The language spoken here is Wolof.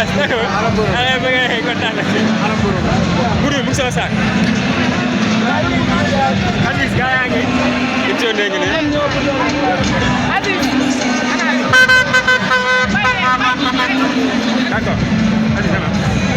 As naka ala bëgg kontaan na buru mu sama saak Aziz gaa yaa ngi itoo ngi ne Aziz d'accord Aziz